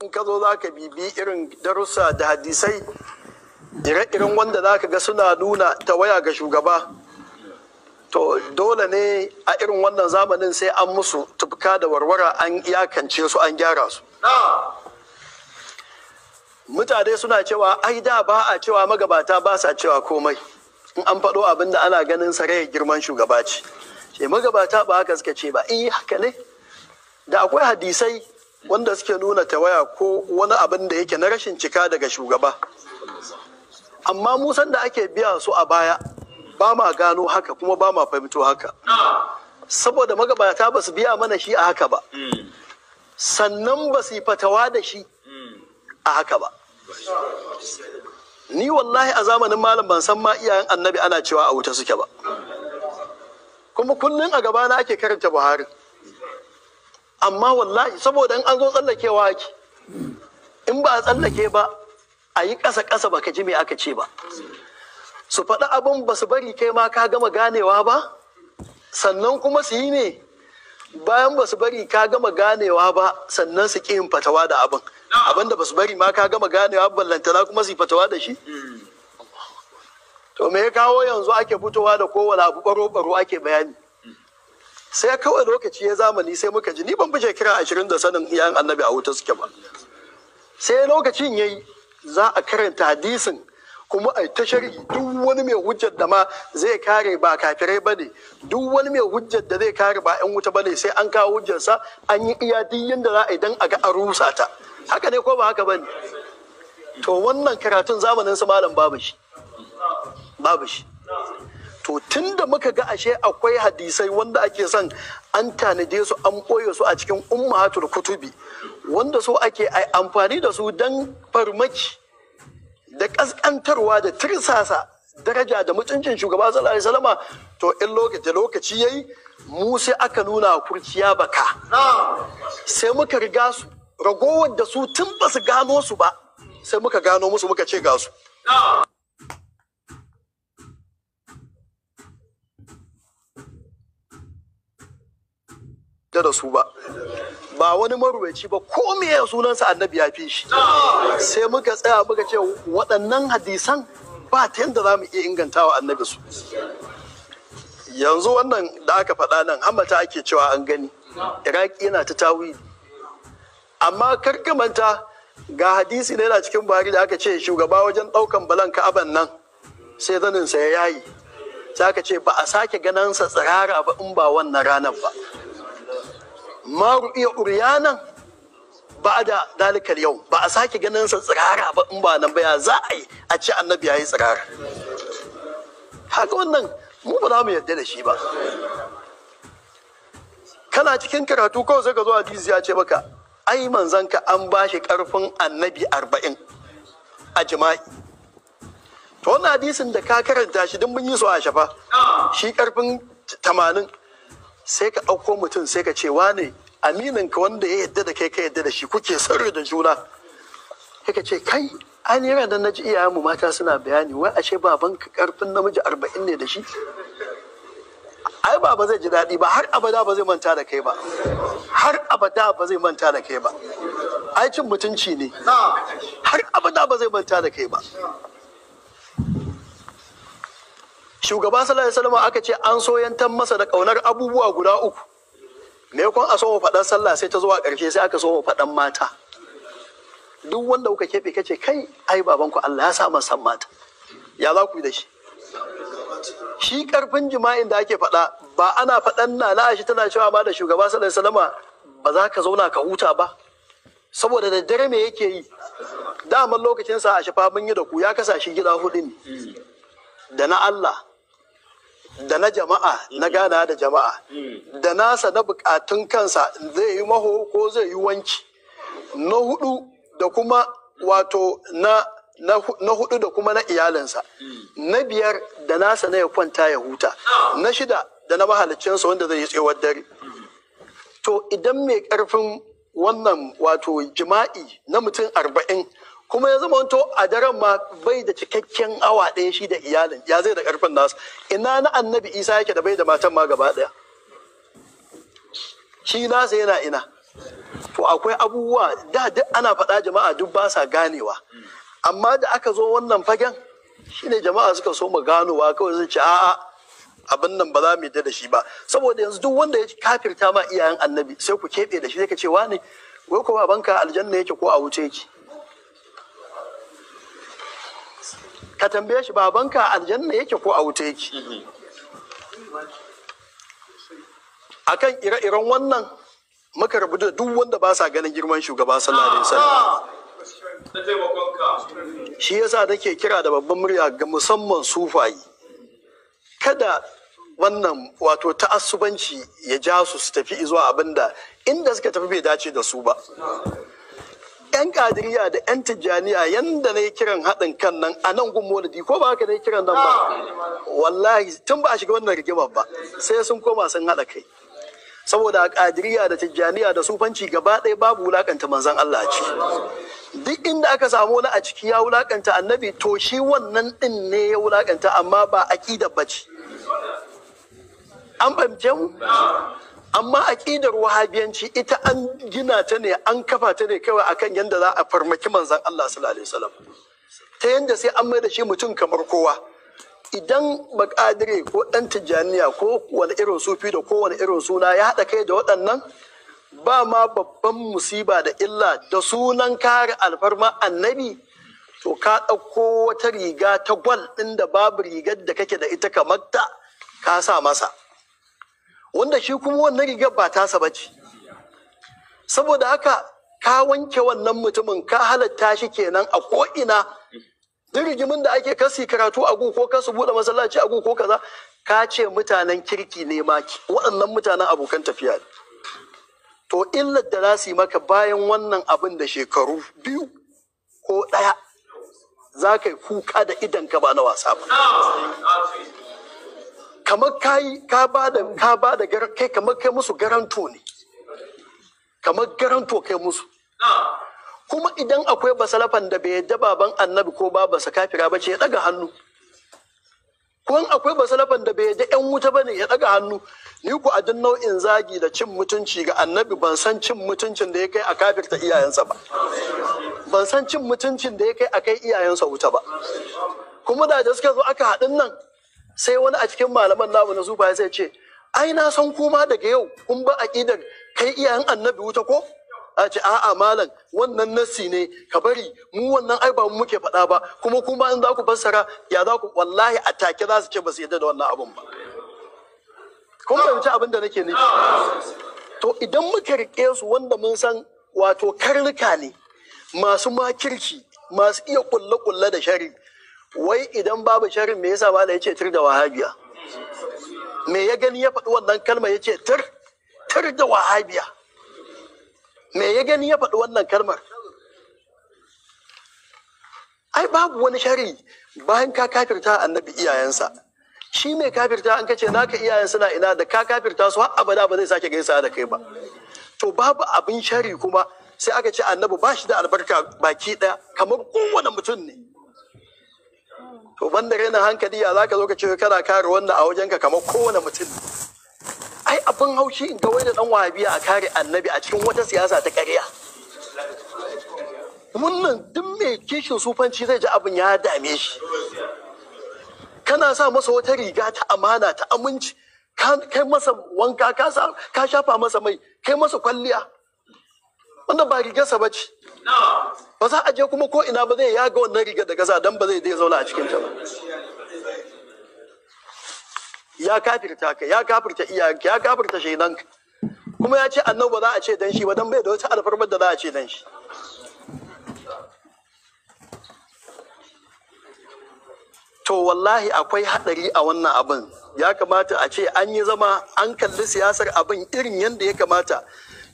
In ka zo za ka bibi irin darussa da hadisai ire-iren wanda za ka ga suna nuna tawaya ga shugaba, to dole ne a irin wannan zamanin sai an musu tufka da warwara, an iyakance su, an gyara su. Mutane suna cewa ai da ba a cewa magabata ba sa cewa komai in an faɗo abin da ana ganin sarai girman shugaba ce. Ce magabata ba haka suka ce ba. Eh, haka ne, da akwai hadisai wanda suke nuna tawaya ko wani abin da yake na rashin cika daga shugaba, amma musan da ake biya su a baya ba ma gano haka kuma ba ma fahimto haka, saboda magabata ba su biya mana shi a haka ba, sannan ba su yi fatawa da shi a haka ba. Ni wallahi a zamanin malam ban san ma iyayen annabi ana cewa a wuta suke ba, kuma kullum a gabana ake karanta Buhari. Amma wallahi saboda in an zo tsallakewa ake, in ba a tsallake ba a yi ƙasa ƙasa baka ji me aka ce ba. Su faɗi abin ba su bari kai ma ka gama ganewa ba, sannan kuma su yi ne bayan ba su bari ka gama ganewa ba, sannan su ƙi yin fatawa da abin. Abin da ba su bari ma ka gama ganewa, ballantana kuma su yi fatawa da shi. To me ya kawo yanzu ake fitowa da kowane abu baro-baro ake bayani? Sai kawai lokaci ya zamani sai muka ji, ni ban fi shekara 20 da sanin iyayen annabi a wuta suke ba. Sai lokacin yayi za a karanta hadisin kuma a ta sharhi, duk wani mai hujjar da ma zai kare ba kafirai bane, duk wani mai hujjar da zai kare ba yan wuta bane, sai an kawo hujjarsa, an yi iya duk yanda za a yi dan a ga a rusa ta. Haka ne ko ba haka bane? To wannan karatun zamanin su malam babu shi, babu shi. To tunda muka ga ashe akwai hadisai wanda ake son an tanade su, an ɓoye su a cikin ummahatul kutubi, wanda so ake ai amfani da su dan farmaki da kaskantarwa da tirsasa daraja da mutuncin shugaba sallallahu alaihi wasallama. To in lokaci yayi mu sai aka nuna kurciya baka, sai muka riga su ragowar da su tun ba su gano su ba, sai muka gano musu muka ce ga su. Da su ba, ba wani maruwaci ba, ko me ya sunansa annabi ya fi shi. Sai muka tsaya muka ce waɗannan hadisan ba ta yadda za mu iya ingantawa annabi su. Yanzu wannan da aka faɗa nan hammata ake cewa an gani, Iraki yana ta tawili. Amma manta ga hadisi da yana cikin Buhari da aka ce shugaba wajen ɗaukan balan Ka'aban nan sai zaninsa ya yayi, sai aka ce ba a sake ganinsa tsirara ba in ba wannan ranar ba. Ma ru'iya uryanan ba da dalikal yau, ba a sake ganin sa tsirara ba in ba nan ba, ya za a yi a ce annabi ya yi tsirara? Haka wannan mu ba za mu yarda da shi ba. Kana cikin karatu kawai sai ka zo hadisi ya ce maka ai manzanka an ba shi karfin annabi 40 a jima'i. To wannan hadisin da ka karanta shi duk mun yi su a shafa, shi karfin 80. Sai ka ɗauko mutum sai ka ce wane aminin ka wanda ya yadda da kai ka yadda da shi kuke sirri da juna, sai ka ce kai an yi ranar na ji iyayenmu mata suna bayani wai ashe baban ka karfin namiji 40 ne da shi. Ai baba zai ji daɗi ba, har abada ba zai manta da kai ba, har abada ba zai manta da kai ba. Ai cin mutunci ne, har abada ba zai manta da kai ba. Shugaba sallallahu alaihi wasallam aka ce an soyantar masa da kaunar abubuwa guda uku. Me yakon a so mu faɗan sallah sai ta zuwa ƙarshe sai aka so mu faɗan mata. Duk wanda kuka keɓe kace kai ai babanku Allah ya sa masa mata, ya za ku yi da shi? Shi karfin jima'in da ake faɗa ba ana faɗan na na shi tana cewa ma da shugaba sallallahu alaihi wasallam ba za ka zauna ka huta ba, saboda da dare me yake yi? Daman lokacin sa a shafa mun yi da ku ya kasa shi gida 4 ne, da na Allah, da na jama'a, na gana da jama'a, da nasa na bukatun kansa zai yi maho ko zai yi wanki, na 4 da kuma wato na 4 da kuma na iyalinsa, na 5 da nasa na ya kwanta ya huta, na 6 da na mahaliccinsa wanda zai yi tsewar dare. To idan mai karfin wannan wato jima'i na mutum 40 kuma ya zama to a daren ma bai da cikakken awa ɗaya shi da iyalin, ya zai da ƙarfin nasu? Ina na annabi Isa yake da bai da matan ma gaba ɗaya? Shi nasa yana ina? To akwai abubuwa da duk ana faɗa jama'a duk ba sa ganewa, amma da aka zo wannan fagen shine jama'a suka so mu ganowa, kawai zai ce a'a abin nan ba za mu yadda da shi ba. Saboda yanzu duk wanda ya kafirta ma iyayen annabi sai ku keɓe da shi, sai ka ce wane wai ko babanka aljanna yake ko a wuce yake? Ka tambaye shi babanka aljanna yake ko a wuce yake. Akan ire-iren wannan muka rabu da duk wanda ba sa ganin girman shugaba sallallahu alaihi wasallam. Shi yasa nake kira da babban murya ga musamman sufayi, kada wannan wato ta'assubanci ya ja su su tafi zuwa abinda inda suka tafi bai dace da su ba. Yan kadiriya da yan tijjaniya yanda na yi kiran haɗin kan nan a nan gun maulidi, ko ba haka na yi kiran nan ba, wallahi tun ba a shiga wannan rigimar ba sai sun koma sun haɗa kai. Saboda a kadiriya da tijjaniya da sufanci gaba ɗaya babu wulakanta manzon Allah a ciki. Duk inda aka samu wani a ciki ya wulakanta annabi, to shi wannan ɗin ne ya wulakanta, amma ba aƙidar ba ce. An fahimce mu? Amma aƙidar wahabiyanci ita an gina ta ne, an kafa ta ne kawai akan yadda za a farmaki manzon Allah sallallahu alaihi wasallam, ta yadda sai an mai da shi mutum kamar kowa. Idan bakadire ko ɗan tijjaniya ko wani irin sufi da kowane irin suna ya haɗa kai da waɗannan, ba ma babban musiba da illa da sunan kare alfarma annabi, to ka ɗauko wata riga ta gwal ɗin da babu rigar da kake da ita kamar ta, ka sa masa, wanda shi kuma wannan rigar ba tasa ba ce. Saboda haka ka wanke wannan mutumin, ka halatta shi kenan a ko'ina. Duk rigimin da ake kasi karatu a gu ko kasu buɗe masallaci a gu ko kaza, ka ce mutanen kirki ne ma waɗannan mutanen abokan tafiya ne. To illar da za su yi maka bayan wannan abin da shekaru 2 ko 1, za ka yi kuka da idonka ba na wasa ba. Kamar ka ba da kai kamar kai musu garanto ne, kamar garanto kai musu. Kuma idan akwai basalafan da bai yadda baban annabi ko babansa kafira ba ce, ya ɗaga hannu. Ko in akwai basalafan da bai yadda yan wuta ba ne, ya ɗaga hannu. Ni ku a duk nau'in zagi da cin mutunci ga annabi, ban san cin mutuncin da ya kai a kafirta iyayensa ba, ban san cin mutuncin da ya kai a kai iyayensa wuta ba. Kuma da suka zo aka haɗin nan, sai wani a cikin malaman namu na zuba sai ce ai na san kuma daga yau kun ba aƙidar kai iyayen annabi wuta ko? A ce a'a malam, wannan nassi ne, ka bari mu wannan ai ba mu muke faɗa ba, kuma kuma in za ku fassara ya za ku, wallahi a take za su ce ba su yarda da wannan abun ba. Kun fahimci abin da nake nufi? To idan muka rike su wanda mun san wato karnuka ne masu makirci, masu iya kulle-kulle da shari, wai idan babu sharin me yasa malam ya ce tir da wahabiya? Me ya gani ya faɗi wannan kalma ya ce tir tir da wahabiya? Me ya gani ya faɗi wannan kalmar? Ai babu wani shari bayan ka kafirta annabi iyayensa. Shi mai kafirta an kace naka iyayen suna ina, da ka kafirta su har abada ba zai sake gaisa da kai ba. To babu abin shari kuma sai aka ce annabi ba shi da albarka baki ɗaya kamar kowane mutum ne. To banda rainin hankali ya zaka zo ka ce kana kare wannan a wajenka kamar kowane mutum ne. Ai abin haushi in ga wai da dan wahabiya a kare annabi a cikin wata siyasa ta ƙarya. Wannan duk mai kishin sufanci zai ji abin ya dame shi. Kana sa masa wata riga ta amana ta aminci, kai masa wanka, ka shafa masa mai, kai masa kwalliya, wanda ba rigarsa ba ce. Ba za a je kuma ko ina ba zai yaga wannan rigar da gaza don ba zai dai zauna a cikin ta ba. Ya kafirta ka, ya kafirta iyayenka, ya kafirta shaidanka, kuma ya ce annabi ba za a ce dan shi ba, dan bai da wata alfarmar da za a ce dan shi. To wallahi akwai hadari a wannan abin. Ya kamata a ce an yi zama an kalli siyasar abin irin yadda ya kamata,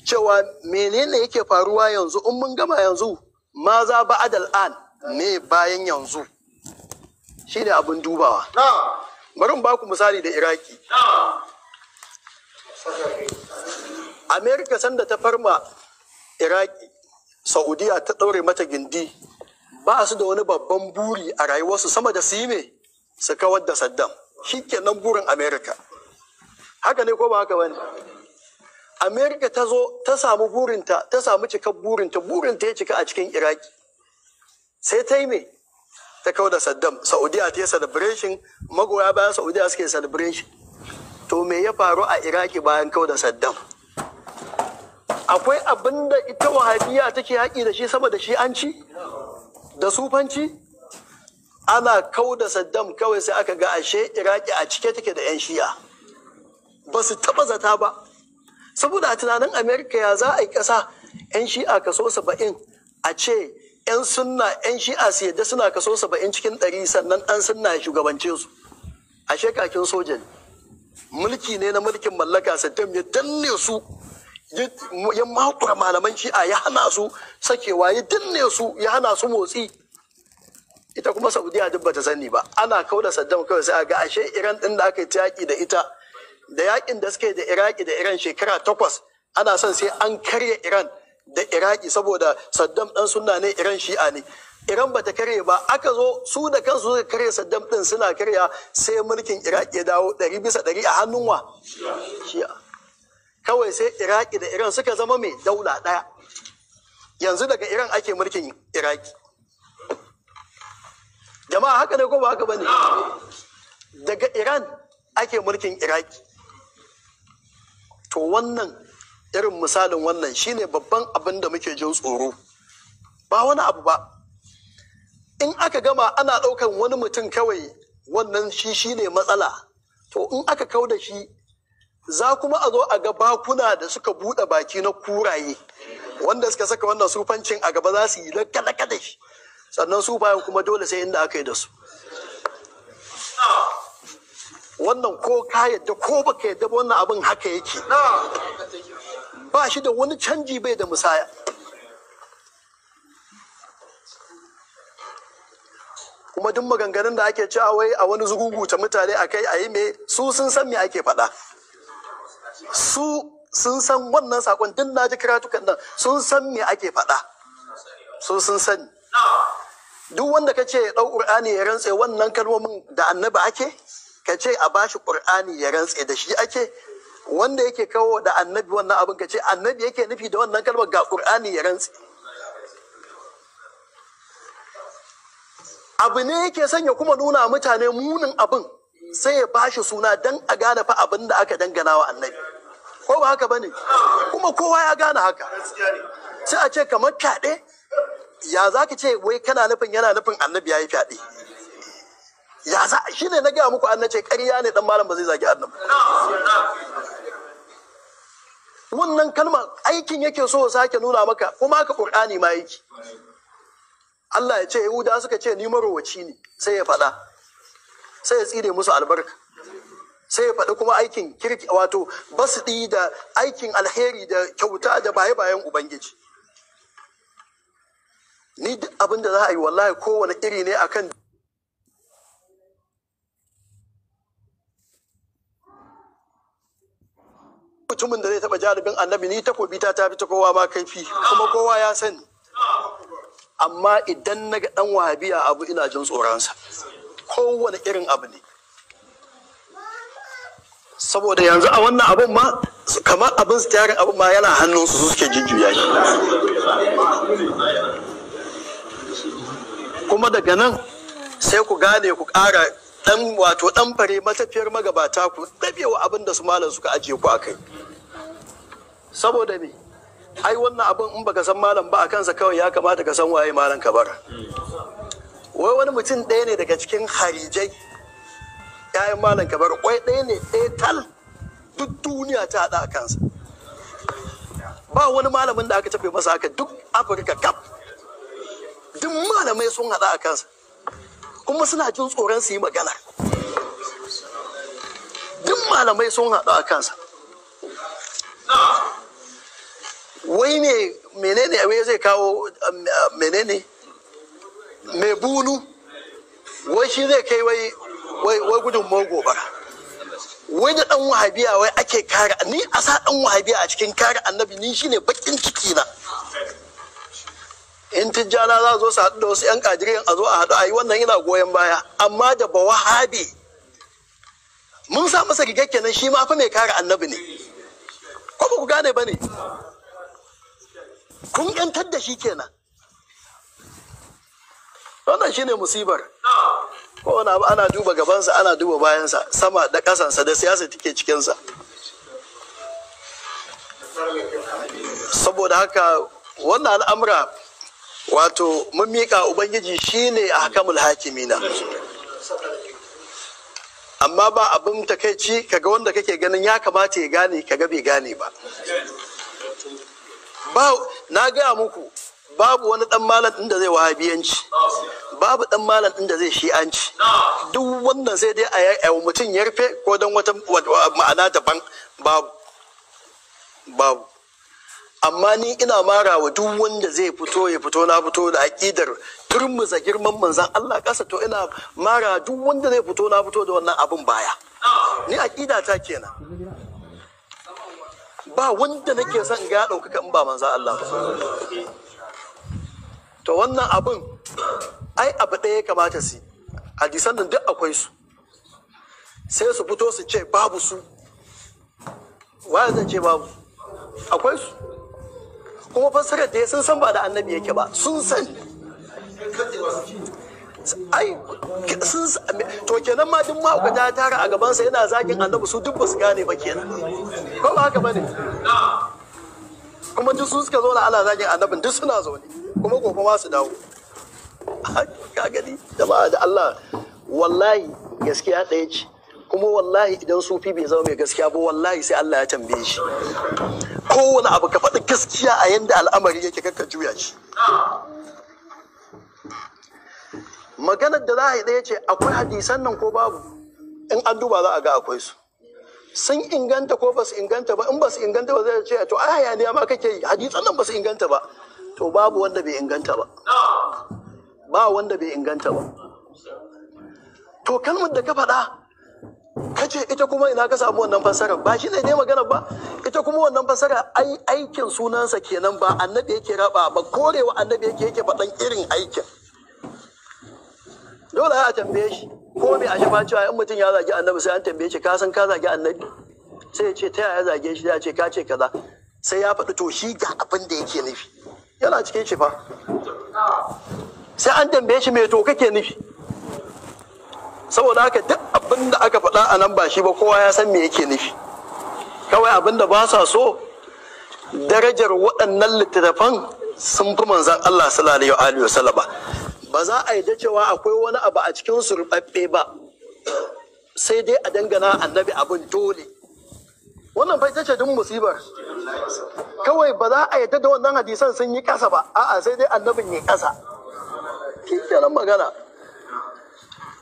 cewa menene yake faruwa yanzu, in mun gama yanzu ma za ba adal an me bayan yanzu, shine abin dubawa. Bari in baku misali da Iraki. Amerika sanda ta farma Iraki, Saudiya ta ɗaure mata gindi, ba su da wani babban buri a rayuwarsu sama da su yi me su kawar da Saddam. Shi kenan burin Amerika. Haka ne ko ba haka bane? Amerika ta zo ta samu burinta, ta samu cikar burinta, burinta ya cika a cikin Iraki. Sai ta yi me? Ta kau da Saddam. Saudiya ta yi celebration, magoya bayan Saudiya suke celebration. To me ya faru a Iraki bayan kau da Saddam? Akwai abin da ita Wahabiya take haƙi da shi sama da Shi'anci? Da Sufanci? Ana kau da Saddam kawai sai aka ga ashe Iraki a cike take da 'yan Shi'a. Ba su taɓa zata ba. Saboda a tunanin Amerika, ya za a yi ƙasa 'yan Shi'a kaso 70, a ce 'yan Sunna, 'yan Shi'a su yadda suna kaso 70 cikin 100, sannan ɗan Sunna ya shugabance su? Ashe kakin soja ne, mulki ne na mulkin mallaka. Saddam ya danne su, ya makura malaman Shi'a, ya hana su sakewa, ya danne su, ya hana su motsi. Ita kuma Saudiya duk bata sani ba. Ana kauda Saddam kawai sai a ga ashe Iran din da aka yi yaƙi da ita, da yakin da suke da Iraki da Iran shekara 8, ana son sai an karya Iran da Iraki saboda Saddam dan Sunna ne, Iran Shi'a ne. Iran bata karye ba, aka zo su da kansu suka karya Saddam din. Suna karya, sai mulkin Iraki ya dawo 100% a hannun wa? Shi'a. Kawai sai Iraki da Iran suka zama mai daula ɗaya. Yanzu daga Iran ake mulkin Iraki. Jama'a, haka ne ko ba haka bane? Daga Iran ake mulkin Iraki. To wannan irin misalin wannan shine babban abin da muke jin tsoro, ba wani abu ba. In aka gama, ana ɗaukan wani mutum kawai, wannan shi shine matsala. To in aka kau da shi, za kuma a zo a ga bakuna da suka buɗe baki na kuraye wanda suka saka wannan sufancin a gaba, za su yi laka da shi. Sannan sufayen kuma dole sai inda aka yi da su. Wannan ko ka yadda ko baka yadda ba, wannan abin haka yake, ba shi da wani canji, bai da musaya. Kuma duk maganganun da ake cewa wai a wani zuguguta mutane a kai a yi me, su sun san me ake faɗa. Su sun san wannan sakon. Duk na ji karatukan nan, sun san me ake faɗa, su sun sani. Duk wanda ka ce ya ɗau ƙur'ani ya rantse wannan kalmomin da Annabi ake, ka ce a bashi ƙur'ani ya rantse da shi ake, wanda yake kawo da Annabi wannan abin, ka ce Annabi yake nufi da wannan kalmar, ga ƙur'ani ya rantse. Abu ne yake son ya kuma nuna mutane munin abin, sai ya bashi suna dan a gane fa abin da aka dangana wa Annabi. Ko ba haka bane? Kuma kowa ya gane haka. Sai a ce kamar fyaɗe, ya za ka ce wai kana nufin, yana nufin Annabi ya yi fyaɗe? Ya za? Shi ne na gaya muku an ce ƙarya ne, dan malam ba zai zagi Annabi. Wannan kalma aikin yake so ya sake nuna maka. Kuma haka Qur'ani ma yake. Allah ya ce Yahuda suka ce ni marowaci ne, sai ya faɗa, sai ya tsire musu albarka, sai ya faɗi kuma aikin kirki, wato basdi da aikin alheri da kyauta da baye-bayen Ubangiji. Ni duk abin da za a yi, wallahi, kowane iri ne akan mutumin da zai taɓa jarabin Annabi, ni takobi ta tafi ta kowa ma kaifi, kuma kowa ya sani. Amma idan na ga ɗan Wahabiya abu, ina jin tsoronsa, kowane irin abu ne. Saboda yanzu a wannan abun ma, kamar abin steering abun ma yana hannunsu, su suke jujjuya shi. Kuma daga nan sai ku gane, ku ƙara dan wato dan fare matafiyar magabata, ku ɗabewa abin da su malam suka ajiye ku a kai. Saboda me? Ai wannan abin, in baka san malam ba a kansa kawai, ya kamata ka san waye Malam Kabara. Wai wani mutum ɗaya ne daga cikin harijai ‘ya'yan Malam Kabara, kwai ɗaya ne, ɗaya tal, duk duniya ta haɗa a kansa. Ba wani malamin da aka tafe masa haka duk Afirka kaf. Duk malamai sun haɗa a kansa, kuma suna jin tsoron su yi magana. Duk malamai sun haɗu a kansa. Wai ne menene, wai zai kawo menene mai bunu, wai shi zai kai wai wai gudun gobara, wai da dan Wahabiya wai ake kare. Ni a sa dan Wahabiya a cikin kare Annabi, ni shine bakin ciki na. In Tijjana za zo su haɗu da wasu 'yan Kadiriyan, a zo a haɗu a yi wannan, ina goyon baya. Amma da ba Wahabi mun sa masa rigar kenan, shi ma fa mai kare Annabi ne. Ko Ko ba ku gane ba ne? Kun yantar da shi kenan. Wannan shine musibar. Kowane abu ana duba gabansa, ana duba bayansa, sama da ƙasansa, da siyasa take cikinsa. Saboda haka wannan al'amura, wato mun miƙa Ubangiji, shine a hakamul hakimina. Amma ba abin takaici kaga wanda kake ganin ya kamata ya gane, kaga bai gane ba. Ba na gaya muku, babu wani dan malam din da zai wahabiyanci, babu dan malam din da zai shi'anci. Duk wannan sai dai a yi mutum ya rufe ko don wata ma'ana daban. Babu, babu. Amma ni ina mara wa duk wanda zai fito ya fito na fito da aƙidar turmuza girman manzan Allah ƙasa. To ina mara duk wanda zai fito na fito da wannan abin baya. Ni aƙida ta kenan. Ba wanda nake son in ga ya ɗaukaka in ba manzan Allah ba. To wannan abin ai abu ɗaya ya kamata su, hadisan nan duk akwai su, sai su fito su ce babu su. Waye zai ce babu? Akwai su. Kuma fassarar da ya sun san ba da annabi yake ba, sun sani ai sun. To kenan ma duk mahaukata ya tara a gabansa yana zagin annabi, su duk ba su gane ba kenan, ko ba haka bane? Kuma duk su suka zauna ana zagin annabin, duk suna zaune, kuma gobe ma su dawo. Ka gani jama'a da Allah, wallahi gaskiya ɗaya ce. Kuma wallahi idan sufi bai zama mai gaskiya ba, wallahi sai Allah ya tambaye shi. Kowane abu ka faɗi gaskiya a yanda al'amari yake, kakka juya shi. Maganar da za a yi ɗaya ce: akwai hadisan nan ko babu? In an duba za a ga akwai su. Sun inganta ko ba su inganta ba? In ba su inganta ba, zai ce to ai hayaniya ma kake yi, hadisan nan ba su inganta ba. To babu wanda bai inganta ba, ba wanda bai inganta ba. To kalmar da ka faɗa ka ce ita kuma ina ka samu wannan fassarar? Ba shi ne ne magana ba. Ita kuma wannan fassara ai aikin sunansa kenan, ba annabi yake raba ba, korewa annabi yake faɗan irin aikin. Dole a tambaye shi. Ko mai a shafa cewa in mutum ya zagi annabi sai an tambaye shi, ka san ka zagi annabi? Sai ya ce ta yaya zage shi? Ya ce ka ce kaza. Sai ya faɗi to shi ga abin da yake nufi. Yana cikin shi fa. Sai an tambaye shi me to kake nufi. Saboda haka duk abin da aka faɗa a nan ba shi ba, kowa ya san me yake nufi. Kawai abin da ba sa so, darajar waɗannan littattafan sun fi manzan Allah sallallahu alaihi wasallama. Ba za a yarda cewa akwai wani abu a cikin su rubabbe ba, sai dai a dangana annabi abin dole. Wannan fa ita ce duk musibar. Kawai ba za a yarda da wannan hadisan sun yi ƙasa ba, a'a, sai dai annabin ya ƙasa. Shi kenan magana.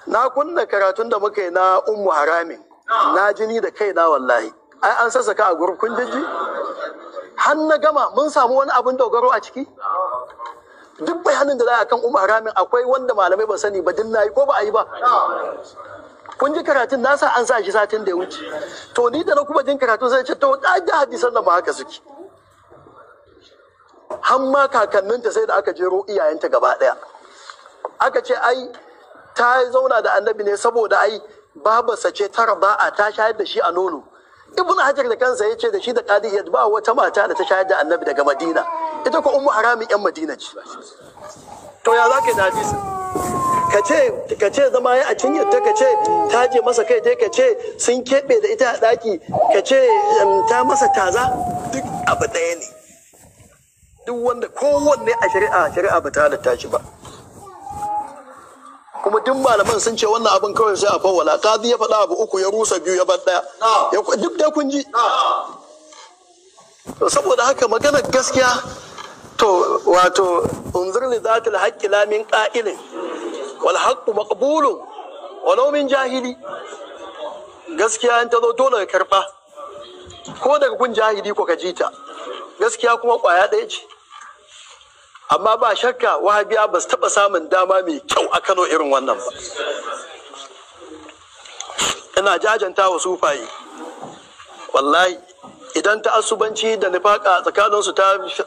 Na kunna karatun da muka yi na Ummu Haramin, na jini da kaina wallahi. Ai an sassaka a gurin, kun jiji har na gama. Mun samu wani abin dogaro a ciki? Duk bayanin da za a kan Ummu Haramin, akwai wanda malamai ba sani ba, duk na yi ko ba a yi ba. Kun ji karatun na sa an sa shi satin da ya wuce. To ni da na kuma jin karatu sai ce to da hadisan nan ba haka suke. Har ma kakanninta sai da aka jero iyayenta gaba daya. Aka ce ai ta zauna da annabi ne saboda ai babarsa ce ta raba'a, ta shayar da shi a nono. Ibn Hajar da kansa ya ce da shi da Qadi, ba wata mata da ta shayar da annabi daga Madina. Ita ko Ummu Haramin yan Madina ce. To ya za ka yi da hadisin? Ka ce zama ya a cinyarta, ka ce ta je masa kai dai, ka ce sun keɓe da ita a ɗaki, ka ce ta masa taza, duk abu ɗaya ne. Duk wanda kowanne a shari'a ba ta halatta shi ba. Kuma duk malaman sun ce wannan abin kawai sai a fawwala. Kazi ya faɗa abu uku, ya rusa biyu, ya bar ɗaya. Duk dai kun ji. To saboda haka maganar gaskiya, to wato unzur li zatil haqqi la min qa'ilin wal haqqu maqbulun walau min jahili. Gaskiya in ta zo dole ka karba, ko daga kun jahili ko ka ji ta. Gaskiya kuma kwaya ɗaya ce. Amma ba shakka wahabiya ba su taɓa samun dama mai kyau a Kano irin wannan ba. Ina jajanta wa sufaye wallahi. Idan ta asubanci da nifaka tsakaninsu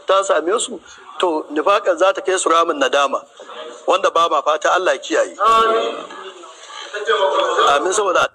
ta same su, to nifaka za ta kai su ramin nadama wanda ba ma fata. Allah kiyaye, amin. Saboda